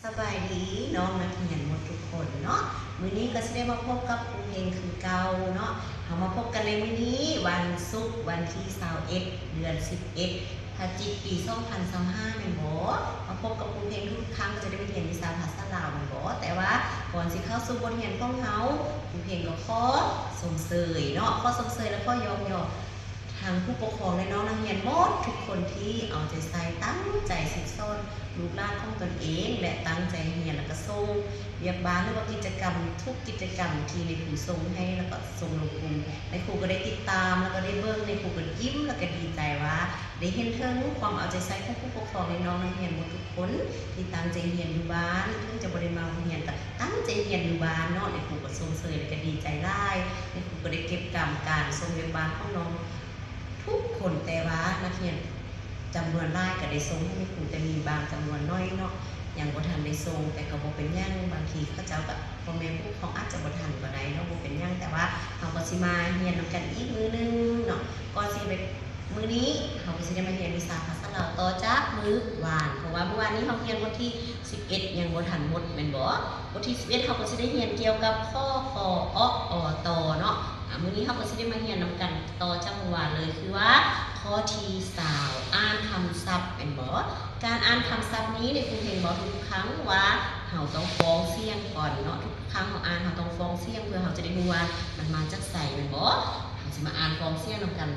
ສະບາຍດີນ້ອງນັກຮຽນໝົດທຸກຄົນເນາະ, ມື້ນີ້ກໍຊິໄດ້ມາພົບກັບຄູເພັງຄືເກົ່າເນາະ. ເຮົາມາພົບກັນໃນມື້ນີ້ ວັນສຸກ ວັນທີຊາວເອັດ ເດືອນສິບເອັດ ພະຈິກ ປີສອງພັນຊາວຫ້າ ແມ່ນບໍ່? ມາພົບກັບຄູເພັງທຸກຄັ້ງກໍຈະໄດ້ມາຮຽນວິຊາພາສາລາວແມ່ນບໍ່? ແຕ່ວ່າກ່ອນຊິເຂົ້າສູ່ບົດຮຽນຂອງເຮົາ, ຄູເພັງກໍຂໍຊົມເຊີຍເນາະ, ຂໍຊົມເຊີຍ ແລະ ຂໍຍ້ອງຍໍ ທັງຜູ້ປົກຄອງ ແລະ ນ້ອງນັກຮຽນໝົດທຸກຄົນທີ່ເອົາໃຈໃສ່ ຕັ້ງໃຈສິດສອນລູກຫຼານຂອງຕົນເອງ ແລະ ຕັ້ງໃຈຮຽນ ແລ້ວກໍສົ່ງວຽກບ້ານ ຫຼືວ່າກິດຈະກຳ ທຸກກິດຈະກຳທີ່ນາຍຄູສົ່ງໃຫ້ ແລ້ວກໍສົ່ງລົງກຸ່ມ. ນາຍຄູກໍໄດ້ຕິດຕາມ ແລ້ວກໍໄດ້ເບິ່ງ, ນາຍຄູກໍຍິ້ມ ແລ້ວກໍດີໃຈວ່າໄດ້ເຫັນເຖິງຄວາມເອົາໃຈໃສ່ຂອງຜູ້ປົກຄອງ ແລະ ນ້ອງນັກຮຽນໝົດທຸກຄົນທີ່ຕັ້ງໃຈຮຽນຢູ່ບ້ານ, ເຖິງຈະບໍ່ໄດ້ມາໂຮງຮຽນ ກໍຕັ້ງໃຈຮຽນຢູ່ບ້ານເນາະ. ນາຍຄູກໍຊົມເຊີຍ ແລະ ກໍດີໃຈຫຼາຍ. ນາຍຄູກໍໄດ້ເກັບກຳການສົ່ງວຽກບ້ານຂອງນ້ອງ ທຸກຄົນ, ແຕ່ວ່ານັກຮຽນຈຳນວນຫຼາຍກໍໄດ້ສົ່ງໃຫ້ຄູ ແຕ່ມີບາງຈຳນວນໜ້ອຍເນາະ ຍັງບໍ່ທັນໄດ້ສົ່ງ, ແຕ່ກໍບໍ່ເປັນຫຍັງ. ບາງທີເຂົາເຈົ້າກໍ ພໍ່ແມ່ຜູ້ປົກຄອງອາດຈະບໍ່ທັນກໍໄດ້ເນາະ, ບໍ່ເປັນຫຍັງ. ແຕ່ວ່າເຮົາກໍຊິມາຮຽນນຳກັນອີກມື້ໜຶ່ງເນາະ. ກ່ອນຊິໄປ ມື້ນີ້ເຮົາກໍຊິໄດ້ມາຮຽນວິຊາພາສາລາວຕໍ່ຈາກມື້ວານ, ເພາະວ່າມື້ວານນີ້ເຮົາຮຽນບົດທີສິບເອັດ ຍັງບໍ່ທັນໝົດແມ່ນບໍ່? ບົດທີສິບເອັດ ເຮົາກໍຊິໄດ້ຮຽນກ່ຽວກັບ ຂໍ ຂໍ ເອາະ ອໍ ຕໍ ເນາະ. ອາ ມື້ນີ້ເຮົາກໍຊິໄດ້ມາຮຽນນຳກັນຕໍ່ຈາກມື້ວານເລີຍ ຄືວ່າຂໍ້ທີຊາວ ອ່ານຄຳສັບແມ່ນບໍ່? ການອ່ານຄຳສັບນີ້ ນາຍຄູເພັງບອກທຸກຄັ້ງວ່າເຮົາຕ້ອງຟ້ອງສຽງກ່ອນເນາະ, ທຸກຄັ້ງເຮົາອ່ານ ເຮົາຕ້ອງຟ້ອງສຽງ ເພື່ອເຮົາຈະໄດ້ຮູ້ວ່າມັນມາຈາກໃສແມ່ນບໍ່? ເຮົາຊິມາອ່ານຟ້ອງສຽງນຳກັນ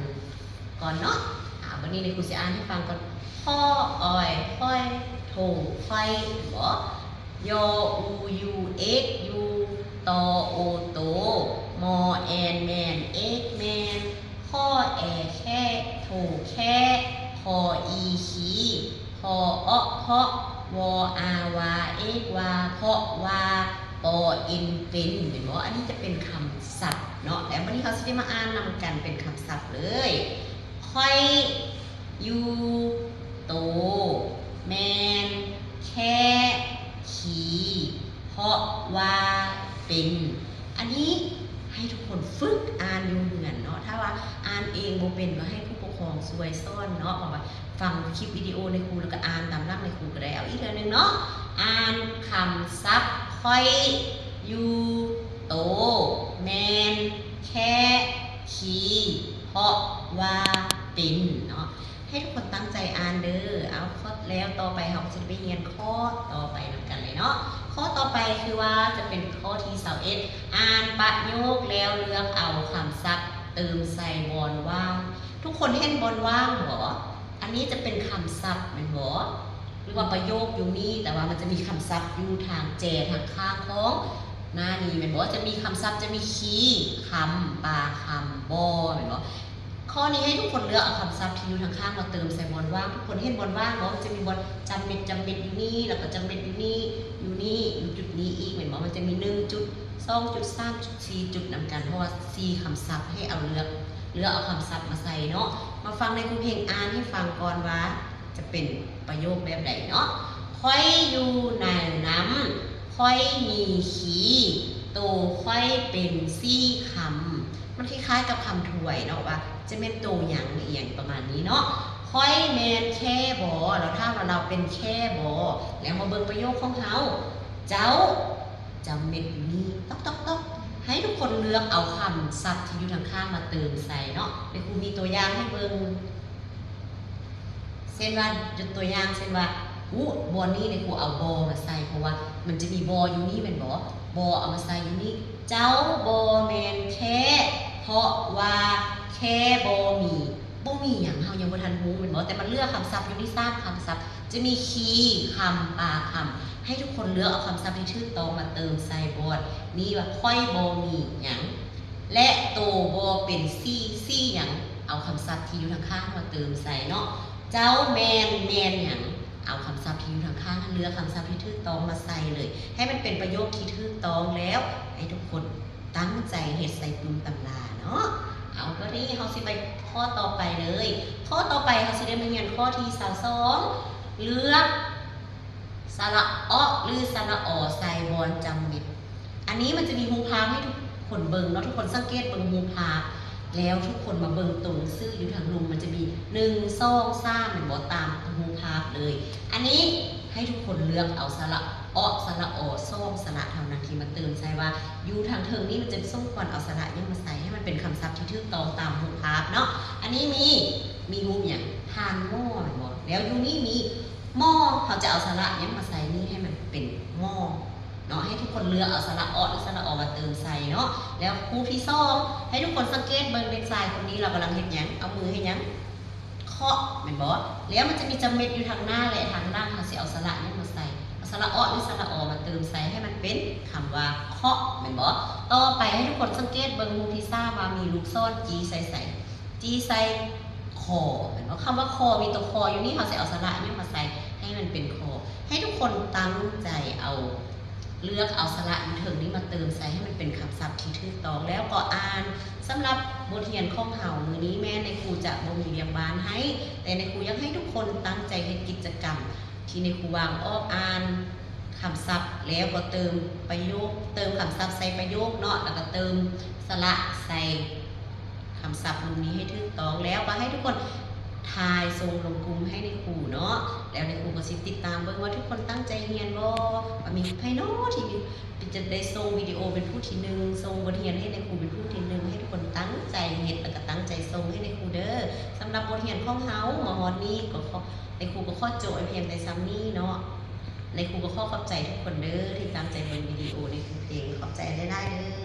ກ່ອນເນາະ. ອາ ບັດນີ້ນາຍຄູຊິອ່ານໃຫ້ຟັງກ່ອນ. ຂໍ ອອຍ ຄ່ອຍ ໂທ ຄ່ອຍ ແມ່ນບໍ່? ຢໍ ອູ ຢູ ເອກ ຢູ່ ຕໍ ໂອ ໂຕ ມໍ ແອນ ແມ່ນ ເອກ ແມ່ນ ຄໍ ແອ ແຄ ໂທ ແຄ ຄໍ ອີ ຄີ ຄໍ ເອາະ ເຄາະ ວໍ ອາ ວາ ເອກ ວ່າ ເພາະ ວ່າ ປໍ ເອັນ ເປັນ ແມ່ນບໍ່? ອັນນີ້ຈະເປັນຄຳສັບເນາະ. ແລ້ວບັດນີ້ເຮົາຊິໄດ້ມາອ່ານນຳກັນເປັນຄຳສັບເລີຍ. ຄ່ອຍ ຢູ່ ໂຕ ແມ່ນ ແຄ ຄີ ເພາະວ່າເປັນ. ອັນນີ້ໃຫ້ທຸກຄົນຝຶກອ່ານຢູ່ເຮືອນເນາະ, ຖ້າວ່າອ່ານເອງບໍ່ເປັນກໍໃຫ້ຜູ້ປົກຄອງຊ່ວຍສອນເນາະ, ເພາະວ່າຟັງຄລິບວິດີໂອນາຍຄູ ແລ້ວກໍອ່ານຕາມຫຼັງນາຍຄູກໍໄດ້. ເອົາອີກເທື່ອໜຶ່ງເນາະ, ອ່ານຄຳສັບ ຄ່ອຍ ຢູ່ ໂຕ ແມ່ນ ແຄ ຄີ ເພາະວ່າເປັນເນາະ. ໃຫ້ທຸກຄົນຕັ້ງໃຈອ່ານເດີ. ເອົາ ຂໍ້ ແລ້ວຕໍ່ໄປເຮົາກໍຊິໄປຮຽນຂໍ້ຕໍ່ໄປນຳກັນເລີຍເນາະ. ຂໍ້ຕໍ່ໄປຄືວ່າຈະເປັນຂໍ້ທີຊາວເອັດ ອ່ານປະໂຫຍກແລ້ວເລືອກເອົາຄຳສັບເຕີມໃສ່ບ່ອນວ່າງ. ທຸກຄົນເຫັນບ່ອນວ່າງບໍ່? ອັນນີ້ຈະເປັນຄຳສັບແມ່ນບໍ່? ຫຼືວ່າປະໂຫຍກຢູ່ນີ້, ແຕ່ວ່າມັນຈະມີຄຳສັບຢູ່ທາງແຈທາງຂ້າງຂອງໜ້ານີ້ແມ່ນບໍ່? ຈະມີຄຳສັບ, ຈະມີຄີ, ຄຳ, ປາ, ຄຳ, ບໍ່ ແມ່ນບໍ່? ຂໍ້ນີ້ໃຫ້ທຸກຄົນເລືອກເອົາຄຳສັບທີ່ຢູ່ທາງຂ້າງມາເຕີມໃສ່ບ່ອນວ່າງ. ທຸກຄົນເຫັນບ່ອນວ່າງບໍ່? ມັນຈະມີບ່ອນຈຳເມັດ, ຈຳເມັດຢູ່ນີ້ ແລ້ວກໍຈຳເມັດຢູ່ນີ້, ຢູ່ນີ້, ຢູ່ຈຸດນີ້ອີກແມ່ນບໍ່? ມັນຈະມີໜຶ່ງຈຸດ, ສອງຈຸດ, ສາມຈຸດ, ສີ່ຈຸດນຳກັນ, ເພາະວ່າສີ່ຄຳສັບໃຫ້ເອົາເລືອກ, ເລືອກເອົາຄຳສັບມາໃສ່ເນາະ. ມາຟັງນາຍຄູເພັງອ່ານໃຫ້ຟັງກ່ອນວ່າຈະເປັນປະໂຫຍກແບບໃດເນາະ. ຂ້ອຍຢູ່ໃນນ້ຳ, ຂ້ອຍມີຄີ, ໂຕຂ້ອຍເປັນສີ່ຄຳ. ມັນຄ້າຍໆກັບຄຳຖ້ວຍເນາະ, ວ່າຈະແມ່ນໂຕຫຍັງອີ່ຫຍັງປະມານນີ້ເນາະ. ຂ້ອຍແມ່ນແຄ່ບໍ? ລາວຖາມວ່າລາວເປັນແຄ່ບໍ? ແລ້ວມາເບິ່ງປະໂຫຍກຂອງເຮົາ. ເຈົ້າຈຳເມັດຢູ່ນີ້ ຕອກໆໆ. ໃຫ້ທຸກຄົນເລືອກເອົາຄຳສັບທີ່ຢູ່ທາງຂ້າງມາເຕີມໃສ່ເນາະ. ນາຍຄູມີຕົວຢ່າງໃຫ້ເບິ່ງ. ເຊັ່ນວ່າ ຍົກຕົວຢ່າງເຊັ່ນວ່າ ອຸ ບ່ອນນີ້ນາຍຄູເອົາບໍ່ມາໃສ່ ເພາະວ່າມັນຈະມີບໍ່ຢູ່ນີ້ແມ່ນບໍ່? ບໍ່ເອົາມາໃສ່ຢູ່ນີ້. ເຈົ້າບໍ່ແມ່ນແຄ່ ເພາະວ່າແຄ່ບໍ່ມີ. ບໍ່ມີຫຍັງ ເຮົາຍັງບໍ່ທັນຮູ້ແມ່ນບໍ່? ແຕ່ມັນເຫຼືອຄຳສັບຢູ່ນີ້ສາມຄຳສັບ ຈະມີຄີ, ຄຳ, ປາ, ຄຳ. ໃຫ້ທຸກຄົນເລືອກເອົາຄຳສັບທີ່ຖືກຕ້ອງມາເຕີມໃສ່ບ່ອນນີ້ວ່າ ຂ້ອຍບໍ່ມີຫຍັງ ແລະ ໂຕບໍ່ເປັນສີ, ສີຫຍັງ? ເອົາຄຳສັບທີ່ຢູ່ທາງຂ້າງມາເຕີມໃສ່ເນາະ. ເຈົ້າແມ່ນ, ແມ່ນຫຍັງ? ເອົາຄຳສັບທີ່ຢູ່ທາງຂ້າງ ເລືອກຄຳສັບທີ່ຖືກຕ້ອງມາໃສ່ເລີຍ ໃຫ້ມັນເປັນປະໂຫຍກທີ່ຖືກຕ້ອງ ແລ້ວໃຫ້ທຸກຄົນຕັ້ງໃຈເຮັດໃສ່ປຶ້ມຕຳລາເນາະ. ເອົາ ບັດນີ້ເຮົາຊິໄປຂໍ້ຕໍ່ໄປເລີຍ. ຂໍ້ຕໍ່ໄປເຮົາຊິໄດ້ມາຮຽນຂໍ້ທີຊາວສອງ ເລືອກ ສະຫຼະເອາະ ຫຼື ສະຫຼະອໍ ໃສ່ບ່ອນຈຳເມັດ. ອັນນີ້ມັນຈະມີຮູບພາບໃຫ້ທຸກຄົນເບິ່ງເນາະ, ທຸກຄົນສັງເກດເບິ່ງຮູບພາບ ແລ້ວທຸກຄົນມາເບິ່ງໂຕໜັງສືຢູ່ທາງລຸ່ມ ມັນຈະມີ ໜຶ່ງ ສອງ ສາມ ແມ່ນບໍ່? ຕາມຮູບພາບເລີຍ. ອັນນີ້ໃຫ້ທຸກຄົນເລືອກເອົາສະຫຼະ ອ ສະຫຼະ ອ ສອງສະຫຼະເທົ່ານັ້ນທີ່ມາເຕີມໃສ່ ວ່າຢູ່ທາງເທິງນີ້ມັນຈະສົມຄວນເອົາສະຫຼະຫຍັງມາໃສ່ ໃຫ້ມັນເປັນຄຳສັບທີ່ຖືກຕ້ອງຕາມຮູບພາບເນາະ. ອັນນີ້ມີ ມີຮູບຫຍັງ? ທ່ານໝໍ ແມ່ນບໍ່? ແລ້ວຢູ່ນີ້ມີໝໍ ເຮົາຈະເອົາສະຫຼະຫຍັງມາໃສ່ນີ້ ໃຫ້ມັນເປັນໝໍເນາະ. ໃຫ້ທຸກຄົນເລືອກເອົາສະຫຼະ ອ ຫຼື ສະຫຼະ ອ ມາເຕີມໃສ່ເນາະ. ແລ້ວຮູບທີສອງ ໃຫ້ທຸກຄົນສັງເກດເບິ່ງເດັກຊາຍຄົນນີ້ ລາວກຳລັງເຮັດຫຍັງ? ເອົາມືເຮັດຫຍັງ? ເຄາະ ແມ່ນບໍ່? ແລ້ວມັນຈະມີຈຳເມັດຢູ່ທາງໜ້າ ແລະ ທາງຫຼັງ ເຮົາຊິເອົາສະຫຼະຫຍັງມາໃສ່? ເອົາສະຫຼະ ອ ຫຼື ສະຫຼະ ອ ມາເຕີມໃສ່ ໃຫ້ມັນເປັນຄຳວ່າ ເຄາະ ແມ່ນບໍ່? ຕໍ່ໄປໃຫ້ທຸກຄົນສັງເກດເບິ່ງຮູບທີສາມ ວ່າມີລູກສອນຈີ່ໃສ່ໃສ? ຈີ່ໃສ່ ຄ ແມ່ນບໍ່? ຄຳວ່າ ຄ ມີຕົວ ຄ ຢູ່ນີ້ ເຮົາຊິເອົາສະຫຼະຫຍັງມາໃສ່ ໃຫ້ມັນເປັນ ຄ? ໃຫ້ທຸກຄົນຕັ້ງໃຈເອົາ ເລືອກເອົາສະຫຼະຢູ່ເທິງນີ້ມາເຕີມໃສ່ ໃຫ້ມັນເປັນຄຳສັບທີ່ຖືກຕ້ອງ. ແລ້ວກໍອ່ານ ສຳລັບບົດຮຽນຂອງເຮົາມື້ນີ້ ແມ່ນນາຍຄູຈະບໍ່ມີວຽກບ້ານໃຫ້, ແຕ່ນາຍຄູຢາກໃຫ້ທຸກຄົນຕັ້ງໃຈເຮັດກິດຈະກຳທີ່ນາຍຄູວາງອອກ, ອ່ານຄຳສັບ ແລ້ວກໍເຕີມປະໂຫຍກ, ເຕີມຄຳສັບໃສ່ປະໂຫຍກເນາະ, ແລ້ວກໍເຕີມສະຫຼະໃສ່ ຄຳສັບຮູບນີ້ໃຫ້ຖືກຕ້ອງ. ແລ້ວກໍໃຫ້ທຸກຄົນຖ່າຍສົ່ງລົງກຸ່ມໃຫ້ນາຍຄູເນາະ, ແລ້ວນາຍຄູກໍຊິຕິດຕາມເບິ່ງວ່າທຸກຄົນຕັ້ງໃຈຮຽນບໍ່, ວ່າມີໃຜເນາະທີ່ຈະໄດ້ສົ່ງວິດີໂອເປັນຜູ້ທີໜຶ່ງ, ສົ່ງບົດຮຽນໃຫ້ນາຍຄູເປັນຜູ້ທີໜຶ່ງ. ໃຫ້ທຸກຄົນຕັ້ງໃຈເຮັດ ແລ້ວກໍຕັ້ງໃຈສົ່ງໃຫ້ນາຍຄູເດີ້. ສຳລັບບົດຮຽນຂອງເຮົາມາຮອດນີ້ກໍຂໍ ນາຍຄູກໍຂໍຈົບໄວ້ພຽງແຕ່ສ່ຳນີ້ເນາະ. ນາຍຄູກໍຂໍຂອບໃຈທຸກຄົນເດີ້ ທີ່ຕັ້ງໃຈເບິ່ງວິດີໂອນາຍຄູເອງ. ຂອບໃຈຫຼາຍໆເດີ້.